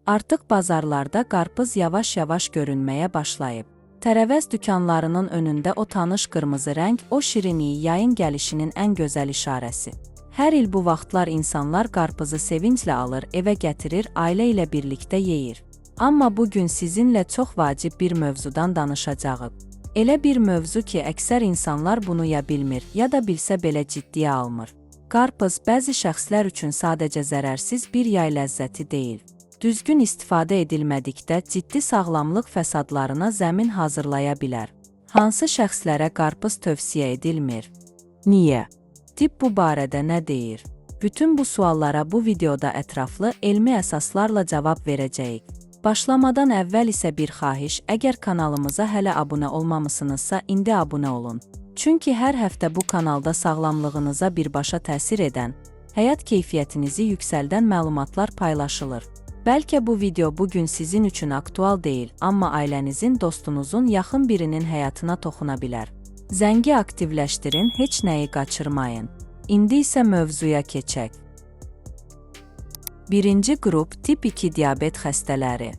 Artıq bazarlarda qarpız yavaş-yavaş görünməyə başlayıb. Tərəvəz dükanlarının önündə o tanış qırmızı rəng, o şirin iyi yayın gəlişinin ən gözəl işarəsi. Hər il bu vaxtlar insanlar qarpızı sevinclə alır, evə gətirir, ailə ilə birlikdə yeyir. Amma bu gün sizinlə çox vacib bir mövzudan danışacağıq. Elə bir mövzu ki, əksər insanlar bunu ya bilmir, ya da bilsə belə ciddiyə almır. Qarpız bəzi şəxslər üçün sadəcə zərərsiz bir yay ləzzəti deyil. Düzgün istifadə edilmədikdə ciddi sağlamlıq fəsadlarına zəmin hazırlaya bilər. Hansı şəxslərə qarpız tövsiyə edilmir? Niyə? Tibb bu barədə nə deyir? Bütün bu suallara bu videoda ətraflı, elmi əsaslarla cavab verəcəyik. Başlamadan əvvəl isə bir xahiş, əgər kanalımıza hələ abunə olmamısınızsa, indi abunə olun. Çünki hər həftə bu kanalda sağlamlığınıza birbaşa təsir edən, həyat keyfiyyətinizi yüksəldən məlumatlar paylaşılır. Bəlkə bu video bu gün sizin üçün aktual deyil, amma ailənizin, dostunuzun, yaxın birinin həyatına toxuna bilər. Zəngi aktivləşdirin, heç nəyi qaçırmayın. İndi isə mövzuya keçək. Birinci qrup tip 2 diabet xəstələri.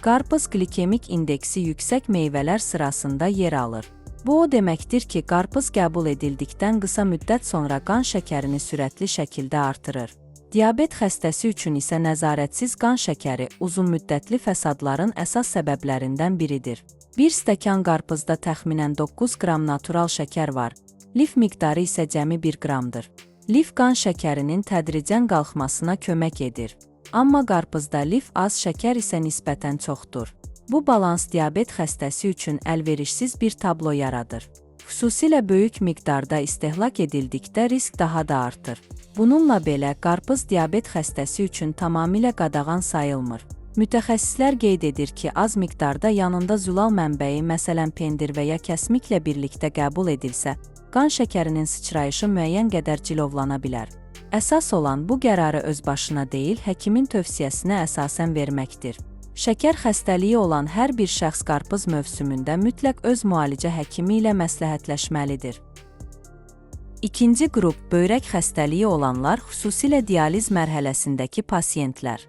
Qarpız qlikemik indeksi yüksək meyvələr sırasında yer alır. Bu o deməkdir ki, qarpız qəbul edildikdən qısa müddət sonra qan şəkərini sürətli şəkildə artırır. Diabet xəstəsi üçün isə nəzarətsiz qan şəkəri uzunmüddətli fəsadların əsas səbəblərindən biridir. Bir stəkan qarpızda təxminən 9 qram natural şəkər var, lif miqdarı isə cəmi 1 qramdır. Lif qan şəkərinin tədricən qalxmasına kömək edir. Amma qarpızda lif az, şəkər isə nisbətən çoxdur. Bu balans diabet xəstəsi üçün əlverişsiz bir tablo yaradır. Xüsusilə böyük miqdarda istehlak edildikdə risk daha da artır. Bununla belə, qarpız diabet xəstəsi üçün tamamilə qadağan sayılmır. Mütəxəssislər qeyd edir ki, az miqdarda yanında zülal mənbəyi, məsələn pendir və ya kəsmiklə birlikdə qəbul edilsə, qan şəkərinin sıçrayışı müəyyən qədər cilovlana bilər. Əsas olan bu qərarı özbaşına deyil, həkimin tövsiyəsinə əsasən verməkdir. Şəkər xəstəliyi olan hər bir şəxs qarpız mövsümündə mütləq öz müalicə həkimi ilə məsləhətləşməlidir. İkinci qrup böyrək xəstəliyi olanlar, xüsusilə dializ mərhələsindəki pasiyentlər.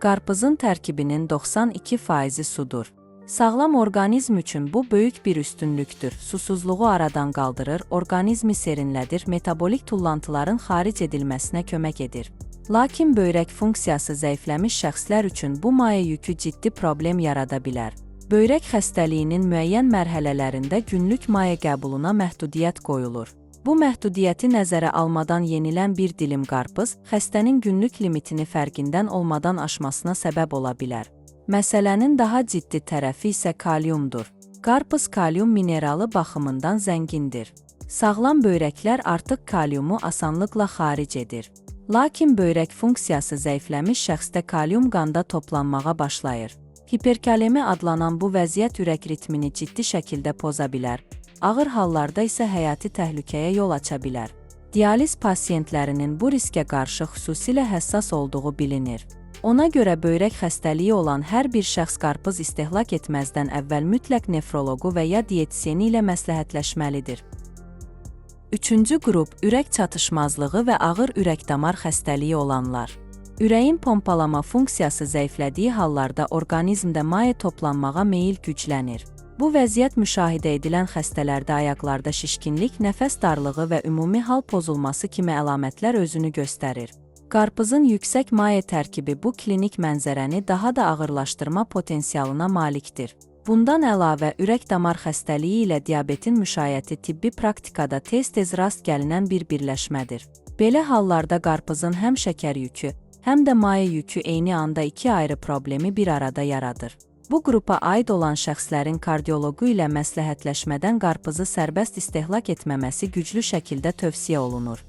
Qarpızın tərkibinin 92%-i sudur. Sağlam orqanizm üçün bu böyük bir üstünlükdür. Susuzluğu aradan qaldırır, orqanizmi serinlədir, metabolik tullantıların xaric edilməsinə kömək edir. Lakin böyrək funksiyası zəifləmiş şəxslər üçün bu maye yükü ciddi problem yarada bilər. Böyrək xəstəliyinin müəyyən mərhələlərində günlük maye qəbuluna məhdudiyyət qoyulur. Bu məhdudiyyəti nəzərə almadan yenilən bir dilim qarpız xəstənin günlük limitini fərqindən olmadan aşmasına səbəb ola bilər. Məsələnin daha ciddi tərəfi isə kaliumdur. Qarpız kalium mineralı baxımından zəngindir. Sağlam böyrəklər artıq kaliumu asanlıqla xaric edir. Lakin böyrək funksiyası zəifləmiş şəxsdə kalium qanda toplanmağa başlayır. Hiperkalemi adlanan bu vəziyyət ürək ritmini ciddi şəkildə poza bilər, ağır hallarda isə həyati təhlükəyə yol aça bilər. Dializ pasiyentlərinin bu riskə qarşı xüsusilə həssas olduğu bilinir. Ona görə böyrək xəstəliyi olan hər bir şəxs qarpız istehlak etməzdən əvvəl mütləq nefroloqu və ya diyetisyeni ilə məsləhətləşməlidir. Üçüncü qrup ürək çatışmazlığı və ağır ürək-damar xəstəliyi olanlar. Ürəyin pompalama funksiyası zəiflədiyi hallarda orqanizmdə maye toplanmağa meyil güclənir. Bu vəziyyət müşahidə edilən xəstələrdə ayaqlarda şişkinlik, nəfəs darlığı və ümumi hal pozulması kimi əlamətlər özünü göstərir. Qarpızın yüksək maye tərkibi bu klinik mənzərəni daha da ağırlaşdırma potensialına malikdir. Bundan əlavə, ürək-damar xəstəliyi ilə diabetin müşayiəti tibbi praktikada tez-tez rast gəlinən bir birləşmədir. Belə hallarda qarpızın həm şəkər yükü, həm də maye yükü eyni anda iki ayrı problemi bir arada yaradır. Bu qrupa aid olan şəxslərin kardioloqu ilə məsləhətləşmədən qarpızı sərbəst istehlak etməməsi güclü şəkildə tövsiyə olunur.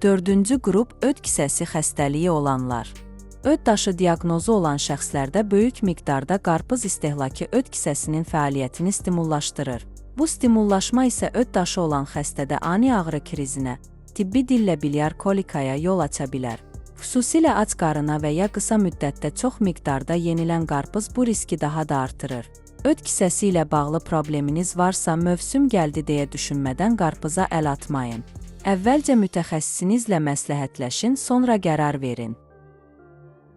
Dördüncü qrup öd kisəsi xəstəliyi olanlar. Öd daşı diaqnozu olan şəxslərdə böyük miqdarda qarpız istehlakı öd kisəsinin fəaliyyətini stimullaşdırır. Bu stimullaşma isə öd daşı olan xəstədə ani ağrı krizinə, tibbi dillə bilyar kolikaya yol aça bilər. Xüsusilə ac qarına və ya qısa müddətdə çox miqdarda yenilən qarpız bu riski daha da artırır. Öd kisəsi ilə bağlı probleminiz varsa, mövsüm gəldi deyə düşünmədən qarpıza əl atmayın. Əvvəlcə mütəxəssisinizlə məsləhətləşin, sonra qərar verin.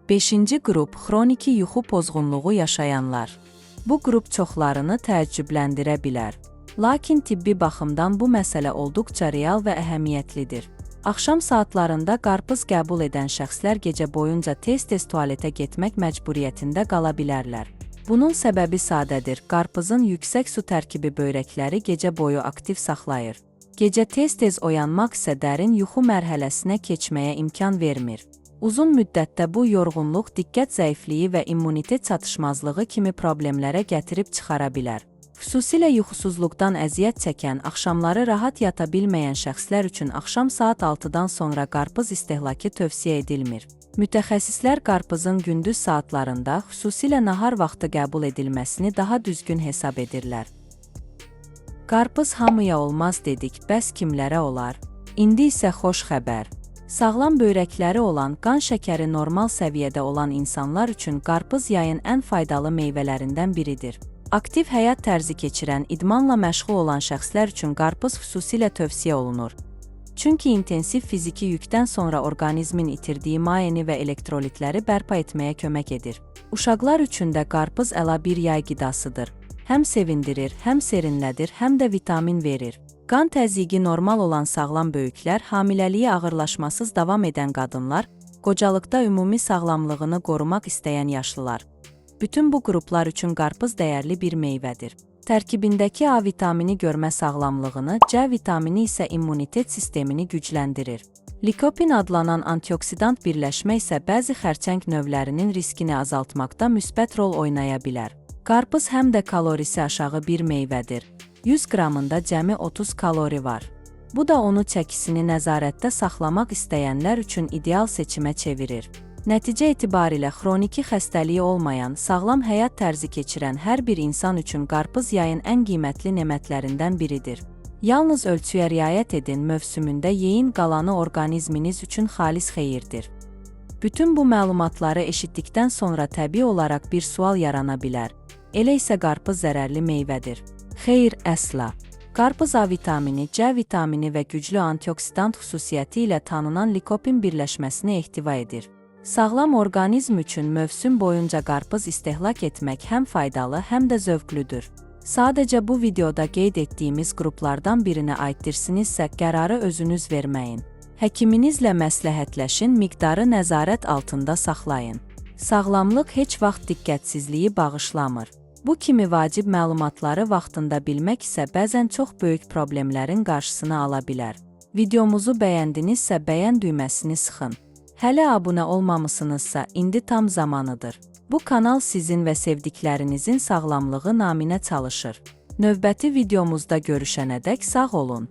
Beşinci qrup xroniki yuxu pozğunluğu yaşayanlar. Bu qrup çoxlarını təəccübləndirə bilər. Lakin tibbi baxımdan bu məsələ olduqca real və əhəmiyyətlidir. Axşam saatlarında qarpız qəbul edən şəxslər gecə boyunca tez-tez tualetə getmək məcburiyyətində qala bilərlər. Bunun səbəbi sadədir. Qarpızın yüksək su tərkibi böyrəkləri gecə boyu aktiv saxlayır. Gecə tez-tez oyanmaq isə dərin yuxu mərhələsinə keçməyə imkan vermir. Uzun müddətdə bu yorğunluq diqqət zəifliyi və immunitet çatışmazlığı kimi problemlərə gətirib çıxara bilər. Xüsusilə yuxusuzluqdan əziyyət çəkən, axşamları rahat yata bilməyən şəxslər üçün axşam saat 6-dan sonra qarpız istehlakı tövsiyə edilmir. Mütəxəssislər qarpızın gündüz saatlarında, xüsusilə nahar vaxtı qəbul edilməsini daha düzgün hesab edirlər. Qarpız hamıya olmaz dedik, bəs kimlərə olar? İndi isə xoş xəbər. Sağlam böyrəkləri olan, qan şəkəri normal səviyyədə olan insanlar üçün qarpız yayın ən faydalı meyvələrindən biridir. Aktiv həyat tərzi keçirən, idmanla məşğul olan şəxslər üçün qarpız xüsusilə tövsiyə olunur. Çünki intensiv fiziki yükdən sonra orqanizmin itirdiyi mayeni və elektrolitləri bərpa etməyə kömək edir. Uşaqlar üçün də qarpız əla bir yay qidasıdır. Həm sevindirir, həm serinlədir, həm də vitamin verir. Qan təzyiqi normal olan sağlam böyüklər, hamiləliyi ağırlaşmasız davam edən qadınlar, qocalıqda ümumi sağlamlığını qorumaq istəyən yaşlılar. Bütün bu qruplar üçün qarpız dəyərli bir meyvədir. Tərkibindəki A vitamini görmə sağlamlığını, C vitamini isə immunitet sistemini gücləndirir. Likopin adlanan antioksidant birləşmə isə bəzi xərçəng növlərinin riskini azaltmaqda müsbət rol oynaya bilər. Qarpız həm də kalorisi aşağı bir meyvədir. 100 qramında cəmi 30 kalori var. Bu da onu çəkisini nəzarətdə saxlamaq istəyənlər üçün ideal seçimə çevirir. Nəticə etibarilə xroniki xəstəliyi olmayan, sağlam həyat tərzi keçirən hər bir insan üçün qarpız yayın ən qiymətli nemətlərindən biridir. Yalnız ölçüyə riayət edin, mövsümündə yeyin, qalanı orqanizminiz üçün xalis xeyirdir. Bütün bu məlumatları eşitdikdən sonra təbii olaraq bir sual yarana bilər. Elə isə qarpız zərərli meyvədir? Xeyr, əsla. Qarpız A vitamini, C vitamini və güclü antioksidant xüsusiyyəti ilə tanınan likopin birləşməsini ehtiva edir. Sağlam orqanizm üçün mövsüm boyunca qarpız istehlak etmək həm faydalı, həm də zövqlüdür. Sadəcə bu videoda qeyd etdiyimiz qruplardan birinə aiddirsinizsə, qərarı özünüz verməyin. Həkiminizlə məsləhətləşin, miqdarı nəzarət altında saxlayın. Sağlamlıq heç vaxt diqqətsizliyi bağışlamır. Bu kimi vacib məlumatları vaxtında bilmək isə bəzən çox böyük problemlərin qarşısını ala bilər. Videomuzu bəyəndinizsə bəyən düyməsini sıxın. Hələ abunə olmamısınızsa indi tam zamanıdır. Bu kanal sizin və sevdiklərinizin sağlamlığı naminə çalışır. Növbəti videomuzda görüşənədək sağ olun.